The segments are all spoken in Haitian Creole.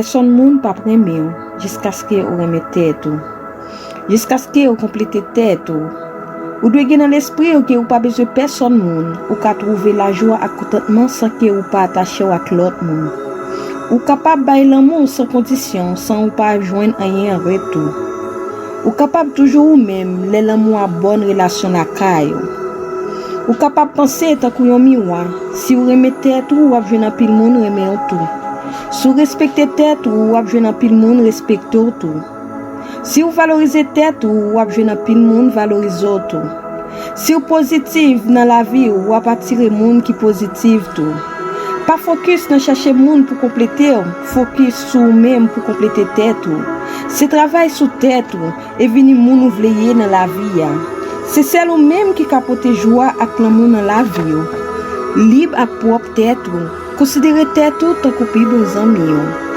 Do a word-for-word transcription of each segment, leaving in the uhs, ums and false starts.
Pèsonn moun p ap renmen w jiskaske ou renmen tèt ou, jiskaske ou konplete tèt ou. Ou dwe gen nan lespri w ke ou pa bezwen pèsonn moun, ou ka twouve lajwa ak kontantman san ke ou pa atache w ak lòt moun. Ou kapab bay lanmou san kondisyon san ou pa jwenn anyen an retou. Ou kapab toujou ou menm lè lanmou a bòn relasyon lakay ou. Ou kapab panse tankou yon miwa, si w renmen tèt ou, w ap jwenn anpil moun renmen w tou. Si w respekte tèt ou, w ap jwenn anpil moun respekte w tou. Si w valorize tèt ou, w ap jwenn anpil moun valorize w tou. Si w pozitif nan lavi w, w ap atire moun ki pozitif tou. Pa fokis nan chache moun pou konplete w, fokis sou ou menm pou konplete tèt ou. Se travay sou tèt ou e vini moun ou vle ye nan lavi a. Se sèl ou menm ki ka pote jwa ak lanmou nan lavi w. Lib ak pwòp tèt ou. Konsidere tèt ou tankou pi bon zanmi w.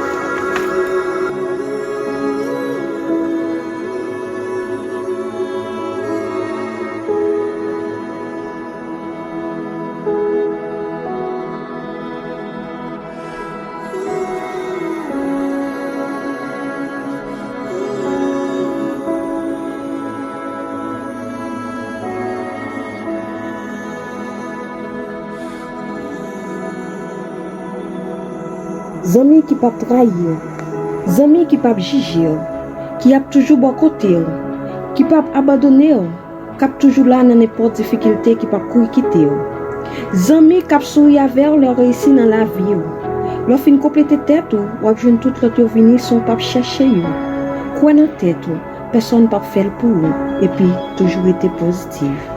Zanmi ki p ap trayi w. Zanmi ki p ap jije w. Ki ap toujou bò kote w. Ki p ap abandone w. K ap toujou la nan nenpòt difikilte ki p ap kouri kite w. Zanmi k ap souri avè w lè w reyisi nan lavi w. Lè w fin konplete tèt ou, w ap jwenn tout lòt yo vini san w p ap chèche yo. Kwè nan tèt ou, pèsonn p ap fè l pou ou, epi toujou rete pozitif.